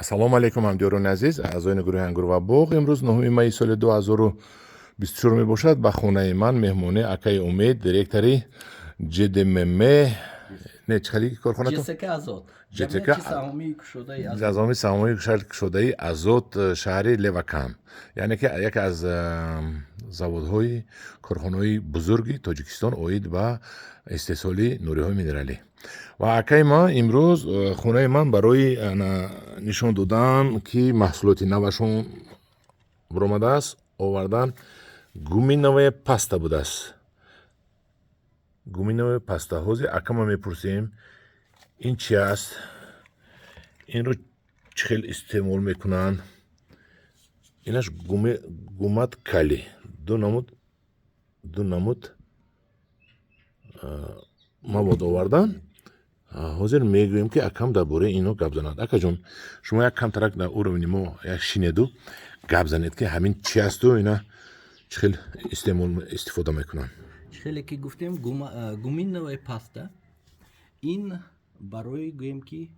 Ассалому алайкум, ҳамдиёрони азиз, аъзоёни гурӯҳи «Ангур ва боғ». Имрӯз 9 майи соли 2024 мебошад. Ба хонаи ман меҳмони акаи Умед, директори ЖДММ, не, чӣ хали корхонатон? ЖСК «Азот». ЖТК. Ҷамъияти саҳомии кушодаи «Азот». Ҷамъияти саҳомии кушодаи «Азот», шаҳри Левакант, яъне ки яке аз заводҳои, корхонаҳои бузурги Тоҷикистон оид ба истеҳсоли нуриҳои минералӣ. Ва акаи ман имрӯз хонаи ман барои нишон додан, ки маҳсулоти навашон баромадааст, овардан. Гуминовая паста будааст, гуминовая паста. Ҳозир акама мепурсем, ин чи аст, инро чӣ хел истеъмол мекунанд. Инаш гумат калий, ду намуд мавод овардан. Ҳозир мегӯем, ки акам дар бораи ино гап занад. Акаҷон, шумо як камтарак дар уровни мо як шинеду гап занед, ки ҳамин чи асту ина чӣ хел истеъмол, истифода мекунанд. Хеле ки гуфтем, гуминовая паста ин барои, гӯем ки,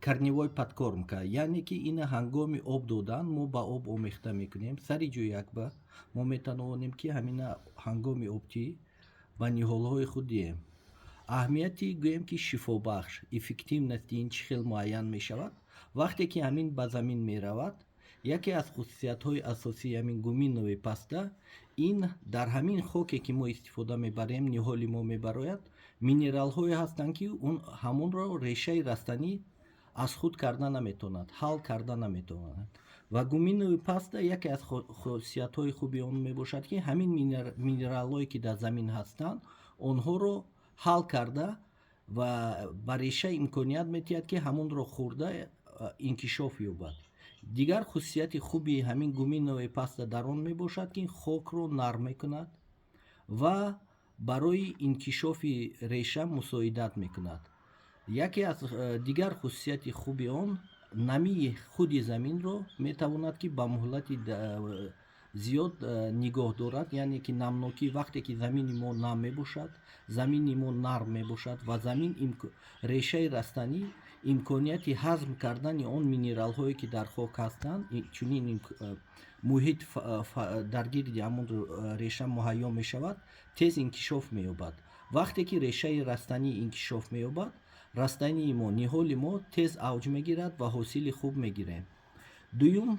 корневой подкормка, яъне ки ина ҳангоми об додан мо ба об омехта мекунем. Сари ҷӯякба мо метавонем, ки ҳамина ҳангоми обтӣ ба ниҳолҳои худ диҳем. Аҳамияти, гӯем ки, шифобахш, эффективности ин чӣ хел муайян мешавад? Вақте ки ҳамин ба замин меравад, яке аз хусусиятҳои асосии ҳамин гуминовая паста ин дар ҳамин хоке, ки мо истифода мебарем, ниҳоли мо мебарояд, минералҳое ҳастанд, ки он ҳамонро решаи растанӣ аз худ карда наметавонад, ҳал карда наметавонад. Ва гуминовая паста яке аз хосиятҳои хуби он мебошад, ки ҳамин минералҳое, ки дар замин ҳастанд, онҳоро ҳал карда ва ба реша имконият медиҳад, ки ҳамонро хӯрда, инкишоф ёбад. Дигар хусусияти хуби ҳамин гуминовая паста дар он мебошад, ки хокро нарм мекунад ва барои инкишофи реша мусоидат мекунад. Яке аз дигар хусусияти хуби он, намии худи заминро метавонад, ки ба муҳлати зиёд нигоҳ дорад, яъне ки намнокӣ. Вақте ки замини мо нам мебошад, замини мо нарм мебошад ва замин, решаи растанӣ имконияти ҳазм кардани он минералҳое, ки дар хок ҳастанд, чунин муҳит дар гирди ҳамон реша муҳайё мешавад, тез инкишоф меёбад. Вақте ки решаи растанӣ инкишоф меёбад, растании мо, ниҳоли мо тез авҷ мегирад ва ҳосили хуб мегирем. Дуюм,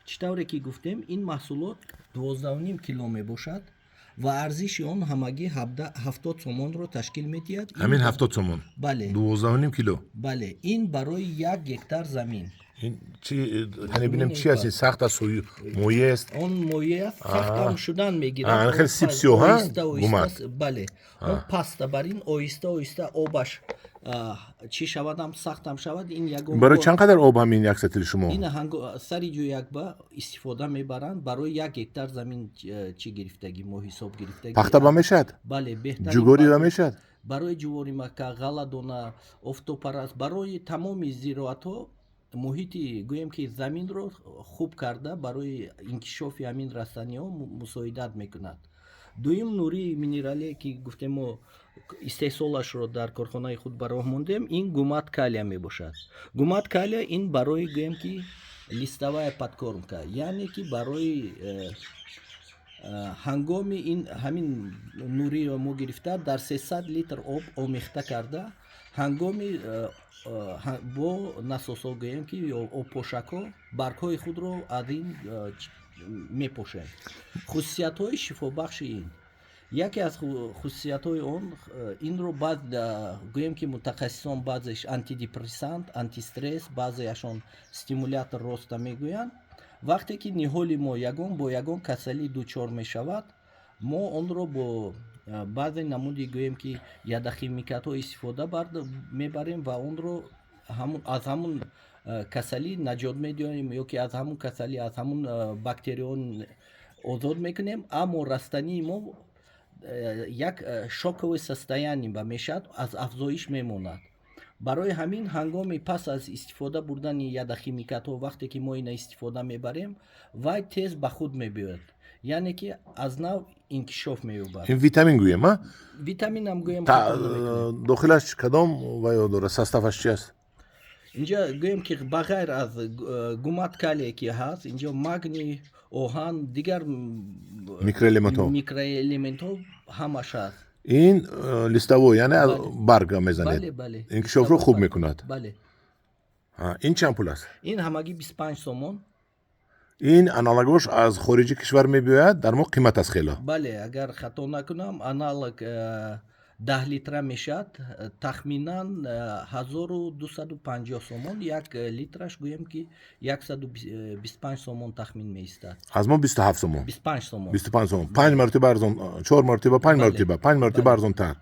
чӣ тавре ки гуфтем, ин маҳсулот 12,5 кило мебошад ва арзиши он ҳамагӣ 70 сомонро ташкил медиҳад. Ҳамин 70 сомон? Бале. 12,5 кило? Бале, ин барои 1 гектар замин. Ин чи, яъне бинем, чи аст? Ин сахт аст, моеъ аст? Он моеъ аст, сахтам шудан мегирад. Хеле сип сиёҳ. Гумат, бале, он паста бар ин оҳиста оҳиста обаш чӣ шавадам, сахтам шавад, ин ягон Барои чанд қадар об ҳамин як сатили шумо? Ин сари ҷӯякба истифода мебаранд. Барои 1 гектар замин чӣ гирифтагӣ, мо ҳисоб гирифтагӣ. Пахта ба мешавад? Бале, беҳтарин. Ҷугорӣ ба мешавад? Барои ҷувори мака, ғалладона, офтобпараст, барои тамоми зироатҳо муҳити, гӯем ки, заминро хуб карда, барои инкишофи ҳамин растаниҳо мусоидат мекунад. Дуюм нурии минералие, ки гуфтем, мо истеҳсолашро дар корхонаи худ ба роҳ мондем, ин гумат калия мебошад. Гумат калия ин барои, гӯем ки, листовая подкормка, яъне ки барои ҳангоми ин ҳамин нуриро мо гирифта, дар 300 литр об омехта карда, ҳангоми бо насосҳо, гӯем ки, ё обпошакҳо баргҳои худро аз ин мепошем. Хусусиятҳои шифобахши ин, яке аз хусусиятҳои он, инро баъд, гӯем ки, мутахассисон баъзеш антидепрессант, антистресс, баъзеашон стимулятор роста мегӯянд. Вақте ки ниҳоли мо ягон бо ягон касалӣ дучор мешавад, мо онро бо баъзе намуди, гӯем ки, ядохимикатҳо истифода мебарем ва онро аз ҳамун касалӣ наҷот медиҳем ё ки аз ҳамун касалӣ, аз ҳамун бактерион озод мекунем. Аммо растании мо як шоковое состояние ба мешавад, аз афзоиш мемонад. Барои ҳамин ҳангоми пас аз истифода бурдани ядохимикатҳо, вақте ки мо ина истифода мебарем, вай тез ба худ мебиёяд, яъне ки аз нав инкишоф меёбад. Ин витамин гӯем, а? Витаминам гӯем. Дохилаш кадом ваё дорад, составаш чи аст? Инҷа гӯем, ки ба ғайр аз гумат калие, ки ҳаст, инҷо магний, оҳан, дигар микроэлементҳо. Микроэлементҳо ҳамаш ҳаст. Ин листовой, яъне аз барга мезанед? Бале. Инкишофро хуб мекунад. Бале. Ин чанд пул аст? Ин ҳамагӣ 25 сомон. Ин аналогош аз хориҷи кишвар мебиёяд, дар мо қимат аст хело. Бале, агар хато накунам, аналог 10 литра мешавад тахминан 1250 сомон, як литраш, гӯем ки, 125 сомон тахмин меистад. Аз мо 27 сомон. 25 сомон. 25 сомон, панҷ маротиба арзон, чор маротиба, панҷ маротиба, панҷ маротиба арзонтар.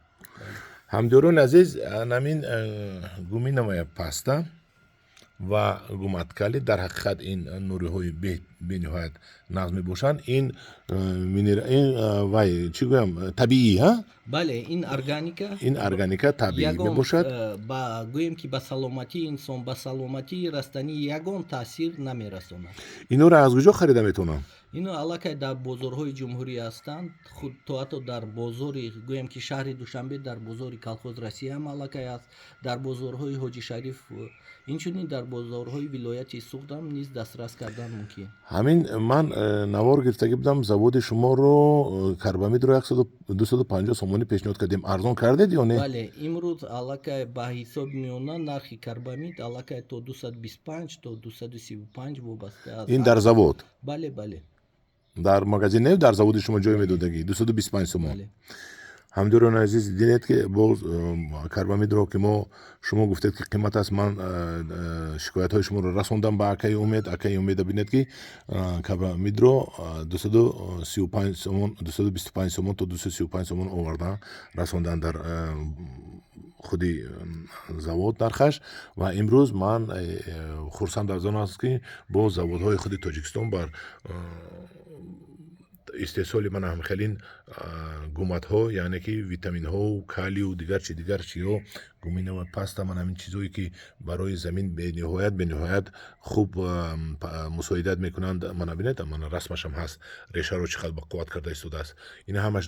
Ҳамдиёрони азиз, анамин гуминовая паста ва гумат калий, дар ҳақиқат ин нуриҳои бениҳоят нағз мебошанд. Ин ин вай, чӣ гӯям, табиӣ, ҳа? Бале, ин органика. Ин органика, табиӣ мебошад. Ба, гӯем ки, ба саломатии инсон, ба саломатии растанӣ ягон таъсир намерасонад. Инҳоро аз куҷо харида метавонам? Ино аллакай дар бозорҳои ҷумҳурӣ ҳастанд, худ то ҳатто дар бозори, гӯем ки, шаҳри Душанбе, дар бозори Колхоз Россия ҳам аллакай аст, дар бозорҳои Ҳоҷи Шариф, инчунин дар бозорҳои вилояти Суғдам низ дастрас кардан мумкин. Ҳамин ман навор гирифтагӣ будам заводи шуморо, карбамидро 250 сомонӣ пешниҳод кардем. Арзон кардед ё не? Бале, имрӯз аллакай ба ҳисоби миёна нархи карбамид аллакай то 225, то 235, вобаста аз Ин дар завод? Бале. Дар магазин не, дар заводи шумо ҷой медодагӣ 225 сомон? Бале. Ҳамдиёрони азиз, дидед, ки боз карбамидро, ки мо, шумо гуфтед, ки қимат аст, ман шикоятҳои шуморо расондам ба акаи Умед. Акаи Умеда, бинед, ки карбамидро 235 сомон, 225 сомон то 235 сомон овардан, расондан дар худи завод нархаш. Ва имрӯз ман хурсанд аз он аст, ки боз заводҳои худи Тоҷикистон бар истеҳсоли мана ҳамхелин гуматҳо, яъне ки витаминҳоу калию дигар чи, дигар чиҳо, гуминовая паста, ман ҳамин чизҳое, ки барои замин бениҳоят, бениҳоят хуб мусоидат мекунанд. Мана бинед, мана расмашам ҳаст, решаро чӣ қадр ба қувват карда истодааст. Ин ҳамаш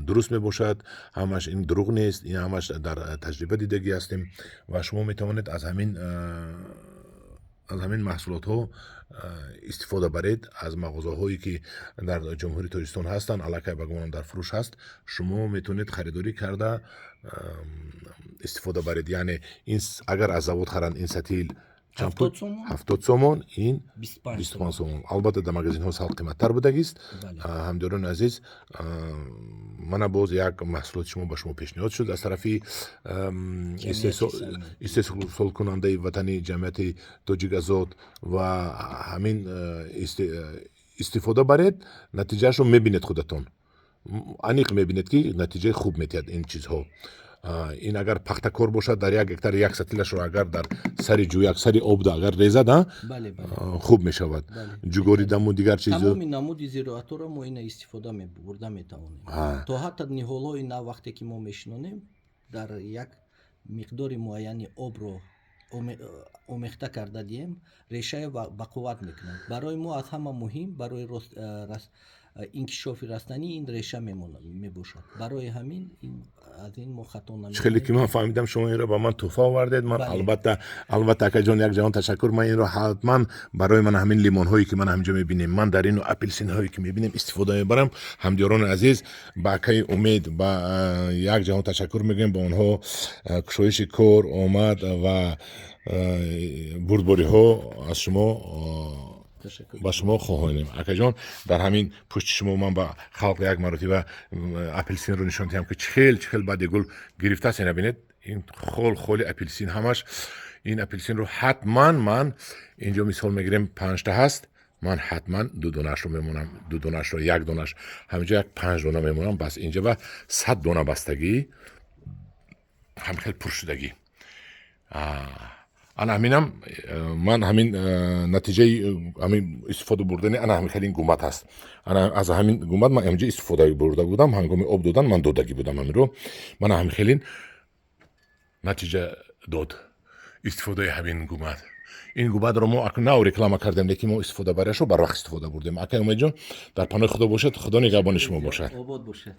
дуруст мебошад, ҳамаш ин дурӯғ нест, ин ҳамаш дар таҷриба дидагӣ ҳастем. Ва шумо метавонед аз ҳамин маҳсулотҳо истифода баред. Аз мағозаҳое, ки дар Ҷумҳурии Тоҷикистон ҳастанд, аллакай, ба гумонам, дар фурӯш ҳаст, шумо метавонед харидорӣ карда истифода баред. Яъне ин агар аз завод харанд, ин сатил чанд пул? 70 сомон. 70 сомон, ин 25. 25 сомон. Албатта, дар магазинҳо сал қиматтар будагист. Ҳамдиёрони азиз, мана боз як маҳсулоти шумо ба шумо пешниҳод шуд аз тарафи Ҷамъияти истеҳсолкунандаи ватанӣ, ҷамъияти Тоҷик Азот. Ва ҳамин истифода баред, натиҷаашро мебинед худатон, аниқ мебинед, ки натиҷаи хуб метиҳад ин чизҳо. Ин агар пахтакор бошад, дар 1 гектар як сатилашро агар дар сари ҷӯяк, сари обда агар резад, а бале бале хуб мешавад. Ҷугоридаму дигар чизо. Тамоми намуди зироатҳоро мо ина истифода бурда метавонем. То ҳатто ниҳолҳои нав, вақте ки мо мешинонем, дар як миқдори муайяни обро омехта карда диҳем, решаи бақувват мекунад. Барои мо аз ҳама муҳим барои инкишофи растанӣ ин реша мебошад. Барои ҳамин аз ин мо хато Чӣ хеле ки ман фаҳмидам, шумо инро ба ман тӯҳфа овардед. Ман албатта, акаҷон, як ҷаҳон ташаккур. Ман инро ҳатман барои ман ҳамин лимонҳое, ки ман ҳаминҷо мебинем, ман дар ину апелсинҳое, ки мебинем, истифода мебарам. Ҳамдиёрони азиз, ба акаи Умед ба як ҷаҳон ташаккур мегӯем. Ба онҳо кушоиши кор, омад ва бурдбориҳо аз шумо ба шумо хоҳонем. Акаҷон, дар ҳамин пушти шумо ман ба халқ як маротиба апелсинро нишон диҳам, ки чӣ хел, чӣ хел баъди гул гирифтааст. Ина бинед, ин хол холи апелсин ҳамаш. Ин апелсинро ҳатман ман инҷо мисол мегирем, панҷта ҳаст, ман ҳатман ду донаашро мемонам, ду донаашро, як донаш ҳаминҷо, як панҷ дона мемонам, бас. Инҷа ба 100 дона бастагӣ, ҳам хел пуршудагӣ. Ана ҳаминам ман ҳамин натиҷаи ҳамин истифода бурдани ана ҳамин хеле гумат аст. Ана аз ҳамин гумат ман ҳаминҷо истифода бурда будам, ҳангоми об додан ман додагӣ будам ҳаминро. Мана ҳамин хелин натиҷа дод истифодаи ҳамин гумат. Ин гуматро мо акнун нав реклама кардем, лекин мо истифода бариашро барвақт истифода бурдем. Акай Умедҷон, дар паноҳи Худо бошед, Худо нигаҳбони шумо бошад. Обод бошед.